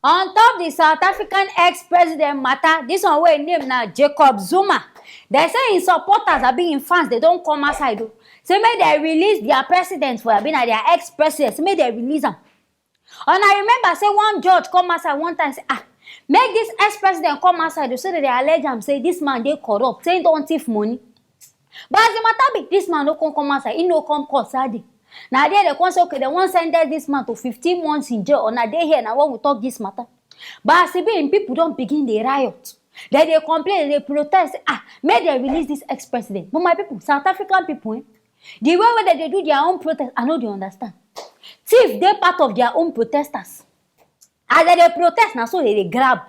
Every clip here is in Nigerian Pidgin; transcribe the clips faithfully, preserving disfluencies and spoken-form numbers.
On top the South African ex-president matter, this one wey im name na Jacob Zuma. They say im supporters, abi im fans, they don come outside o. Say make they release their president for, abi na their ex-president, say make they release am. And I remember say one judge come outside one time say, ah, make this ex-president come outside o, so that they allege am say this man dey corrupt, say he don thief money. But as the matter be, this man no come come outside, he no come court that day. Na there they come say, okay, they wan sentence this man to fifteen months in jail. Una dey here na when we talk this matter. But as e be, im people don begin dey riot. They dey complain, they dey protest. Ah, make they release this ex-president. But my people, South African people, eh, the way wey they dey do their own protest, I no dey understand. Thief dey part of their own protesters. As they dey protest, na so they dey grab.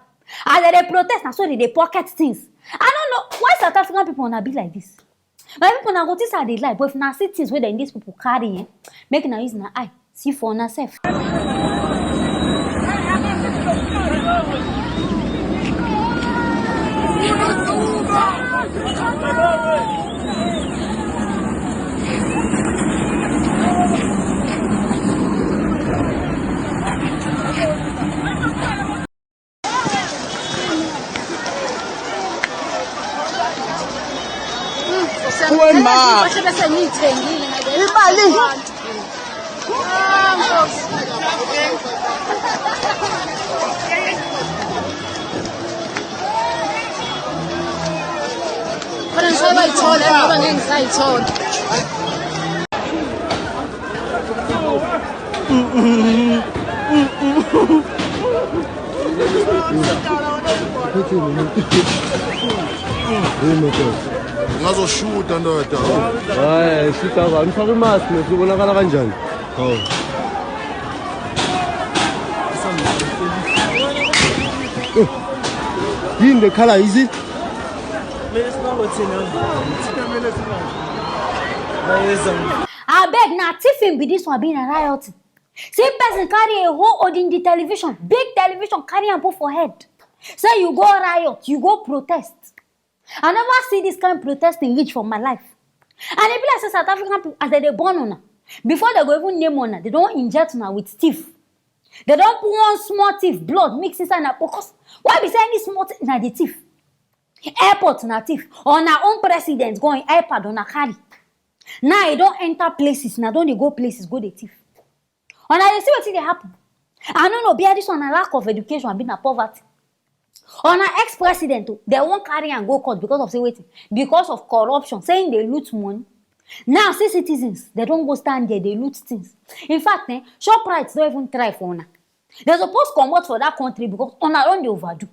As they dey protest, na so they dey pocket things. I don't know why South African people una be like this. My people, na go think say I dey lie, but if una see things wey dem, these people carry, eh, make una use una eye see for una sef. Wema. Imali. Khona ngisho bayithola, ngoba ngeke ngisayithola. Ngazoshuta, ndoda. Hayi, shuta ka. Nifake imask, nifike ubonakala kanjani? Hawu. Yini le khala, is it? Abeg, na thiefing be this one, be na riot. See person carry a whole Odindi television, big television, carry am put for head. Say you go riot, you go protest. I never see this kind protesting reach for my life. And e be like say South African people, as they dey born una, before they go even name una, they don inject una with thief. They don put one small thief blood mix inside na, because why be say any small thing na the thief? Airport na thief. Una own president go on iPad una carry. Now e don enter places, na don dey go places go dey thief. Una dey see wetin dey happen? I no know, be this one na lack of education, abi na poverty? Una ex-president o, they wan carry am go court because of say wetin? Because of corruption, say im dey loot money. Now see citizens, they don go stand there dey loot things. In fact, eh, Shoprite don even try for una. They suppose comot for that country because una don dey overdo.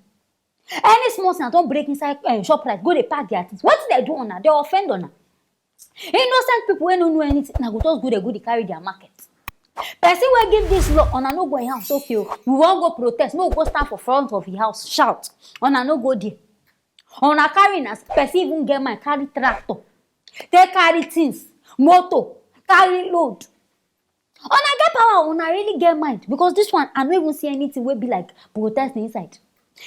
Any small thing, I don break inside, eh, Shoprite, go dey pack their things. Wetin they do una? They offend una. Innocent people wey no know anything, na go just go dey go dey carry their market. Person wey give this law, una no go im house, okay o. We wan go protest, no go stand for front of im house, shout. Una no go there. Una carry na person even get mind, carry tractor, take carry things, motor, carry load. Una get power, una really get mind, because this one, I no even see anything wey be like protest inside.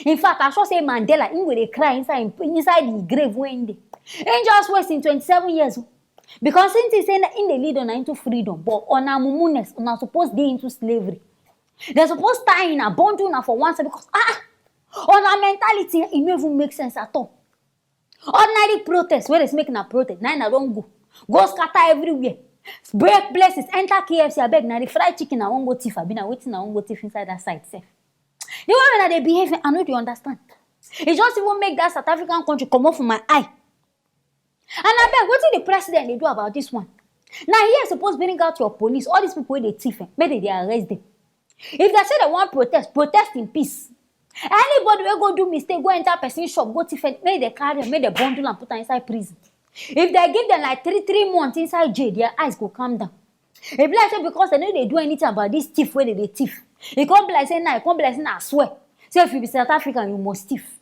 In fact, I sure say Mandela, im go dey cry inside im, inside the grave wey im dey. Im just waste im twenty-seven years o. Because im think say na im dey lead una into freedom, but una mumuness, una suppose dey into slavery. They suppose tie una, bundle una for one side, because, ah, ah, una mentality, e no even make sense at all. Ordinary protest wey dey make na protest, na una don go, go scatter everywhere, break places, enter K F C. Abeg, na the fried chicken I wan go thief, abi na wetin I wan go thief inside that side sef? The way una dey behave, I no dey understand. E just even make that South African country comot for my eye. And abeg, wetin the president dey do about this one? Na here suppose bring out your police, all these people wey dey thief, eh, make they dey arrest them. If they say they wan protest, protest in peace. Anybody wey go do mistake, go enter person shop, go thief, eh, make they carry am, make they bundle am, put am inside prison. If they give them like three, three months inside jail, their eyes go calm down. E be like say because they no dey do anything about this thief wey they dey thief, e come be like say na, e come be like say na swear. So if you be South African, you must thief.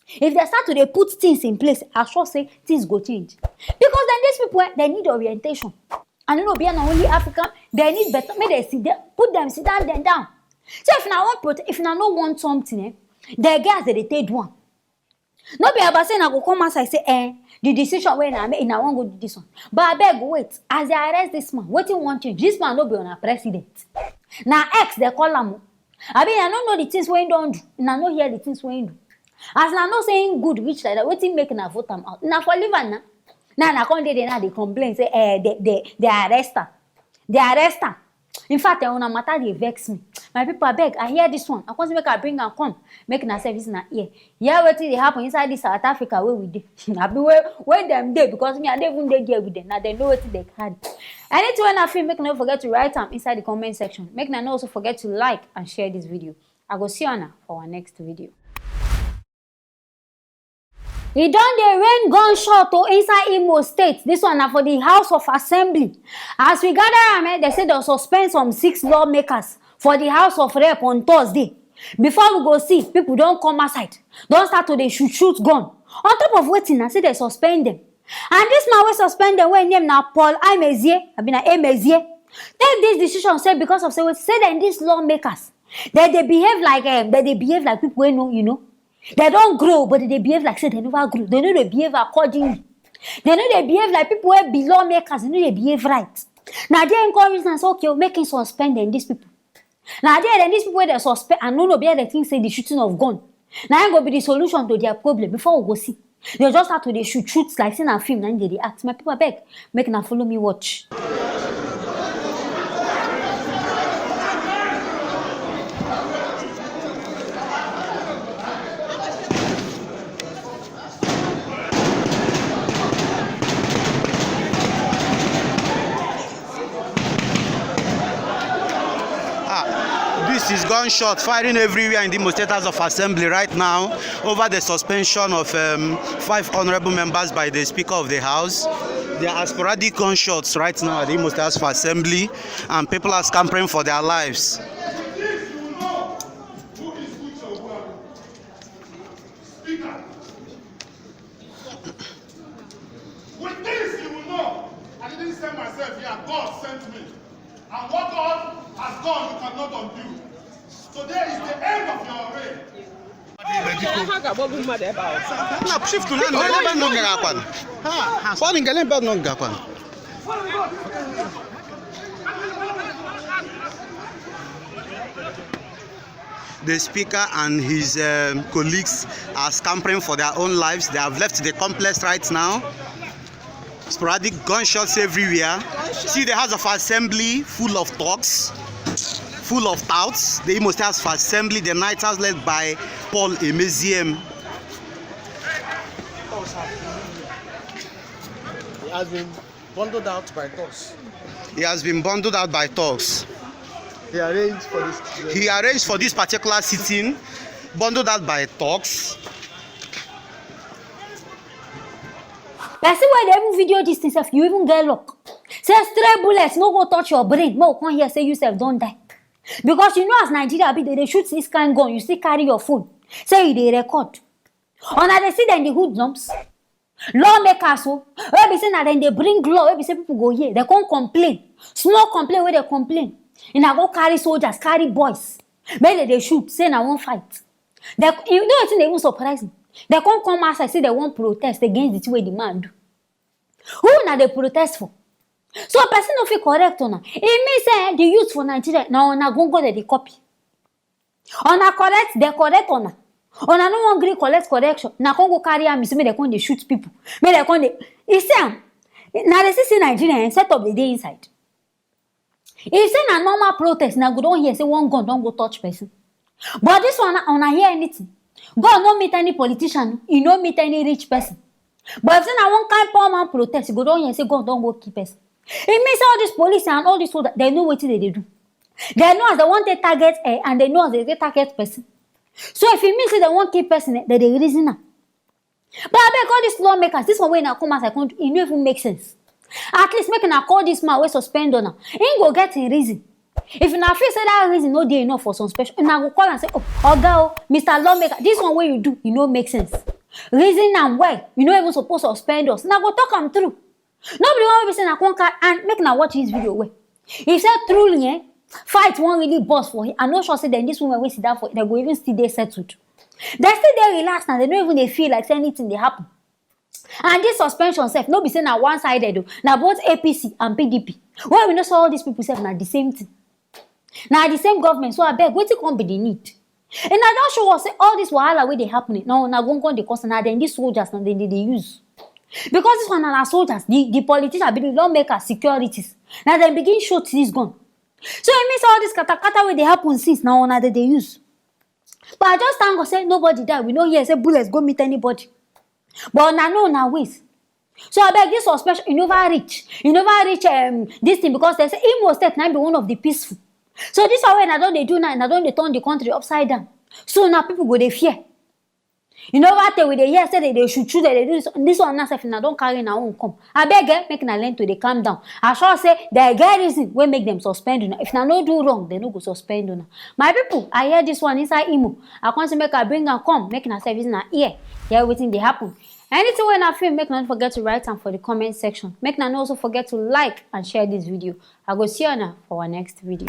If they start to dey put things in place, I sure say things go change. Because then these people, eh, they need orientation. I no know, be na only African, they need better, make they sit there, put them, sit down, then down. So if na one prote-, if na no want something, eh, the girls, they dey take do am. No be about say na go come outside say, eh, the decision wey na make, na wan go do this one. But abeg, wait, as they arrest this man, wetin wan change? This man no be una president. Na ex they call am o. Abi una no know the things wey him don do? Una no hear the things wey him do? As una know say him good reach like that, wetin make una vote am out? Una for leave am na. Now una come dey there now dey complain say, eh, they, they, they arrest am. They arrest am. In fact, eh, una matter dey vex me. My people, abeg, I hear this one. I come say make I bring am come. Make una service na ear. Hear wetin dey happen inside this South Africa wey we dey. Abi wey, wey dem dey, because me, I no even dey there with them. Na dem know wetin dem carry. Anything wey una feel, make una no forget to write am inside the comment section. Make una no also forget to like and share this video. I go see una for our next video. E don dey rain gunshot o inside Imo State. This one na for the House of Assembly. As we gather am, eh, they say dem suspend some six lawmakers for the House of Rep on Thursday. Before we go see, people don come outside, don start to dey shoot, shoot gun. On top of wetin, na say dem suspend them. And this man wey suspend them, wey name na Paul Aimezie, abi na Emezie, take this decision say because of say wetin, say dem, these lawmakers, dem dey behave like, eh, dem dey behave like people wey no, you know, dem don grow, but dem dey behave like say dem never grow. Dem no dey behave accordingly. Dem no dey behave like people wey be lawmakers. Dem no dey behave right. Na there him come reason am say, okay, make him suspend dem, these people. Na there dem, these people wey dem suspend, I no know, be dem think say the shooting of gun na him go be the solution to their problem. Before we go see, dem just start to dey shoot, shoot like say na film na him dem dey act. My people, abeg, make una follow me watch. Ah, this is gunshot firing everywhere in the Imo State House of Assembly right now over the suspension of, um, five honorable members by the Speaker of the House. There are sporadic gunshots right now at the Imo State House of Assembly, and people are scampering for their lives. Speaker, with this, you will know I didn't send myself here. God sent me. And what God has done, you cannot undo. Today is the end of your reign. Ha ga-agbagbu mmadụ ebe ahụ. Na chief na nọ ebe nọ gara akwa. Ha, ha. Ọ dị ngele ebe nọ gara akwa. The speaker and his, um, colleagues are scampering for their own lives. They have left the complex right now. Sporadic gunshots everywhere. See the House of Assembly full of thugs, full of touts. The Imo State House of Assembly, the Night House led by Paul Emeziem. He has been bundled out by thugs. He has been bundled out by thugs. He arranged for this. He arranged for this particular sitting, bundled out by thugs. Person wey dey even video this thing sef, you even get luck. Say stray bullets no go touch your brain. Make we come hear say you sef don die. Because you know as Nigeria be, dem dey shoot this kind gun, you still carry your phone. Say you dey record. Una dey see dem, the hoodlums. Lawmakers o, wey be say na dem dey bring law, wey be say people go hear, dem come complain. Small complain wey dem complain. Una go carry soldiers, carry boys. Make dem dey shoot, say na one fight. Dem, you know wetin dey even surprise me? Dem come come outside say dem wan protest against the thing wey the man do. Who una dey protest for? So person no fit correct una. E mean say, eh, the youth for Nigeria, na una gongo dem dey copy. Una correct, dem correct una. Una no wan gree collect correction. Una come go carry army, say make dem come dey shoot people. Make dem come dey, you see am? Na dey see say Nigeria, eh, set up dey dey inside. If say na normal protest, una go don hear say one gun don go touch person. But this one, una hear anything? Gun no meet any politician, e no meet any rich person. But if say na one kind poor man protest, you go don hear say gun don go kill person. E mean say all this police and all this soldier, dem know wetin dem dey do. Dem know as dem wan take target, eh, and dem know as dem take target person. So if e mean say dem wan kill person, eh, dem dey reason am. But abeg, all these lawmakers, this one wey una come outside come do, e no even make sense. At least make una call this man wey suspend una. He go get him reason. If una feel say that reason no dey enough for suspension, una go call am say, "Oh, oga o, Mister Lawmaker, this one wey you do, e no make sense. Reason am well. You no even suppose suspend us." Una go talk am through. No be the one wey be say una come carry, and make una watch this video well. He said truly, eh, fight wan really burst for here. I no sure say dem, this woman wey sit down for, dem go even still dey settled. Dem still dey relaxed and dem no even dey feel like say anything dey happen. And this suspension sef, no be say na one sided o, na both A P C and P D P. Wey we know say all these people sef na the same thing. Na the same government, so abeg, wetin come be the need? Una don show us say all this wahala wey dey happen, na una gongon dey cause, na dem, these soldiers, na dem dey dey use. Because this one na, na soldiers, the, the politician be the lawmaker, securities. Na dem begin shoot this gun. So e mean say all this katakata wey dey happen since, na una dem dey use. But I just thank God say nobody die. We no hear say bullets go meet anybody. But una know una ways. So abeg, this suspension, e never reach. E never reach, um, this thing, because dem say Imo State na be one of the peaceful. So this one wey una don dey do now, una don dey turn the country upside down. So now people go dey fear. You know what, we dey hear say dem dey shoot shoot, dem dey do this, this one now sef, una don carry una own come. Abeg, eh, make una learn to dey calm down. I sure say dem get reason wey make dem suspend una. If una no do wrong, dem no go suspend una. My people, I hear this one inside Imo. I come say make I bring am come, make una service una ear, hear wetin dey happen. Anything wey una feel, make una no forget to write am for the comment section. Make una no also forget to like and share this video. I go see una for our next video.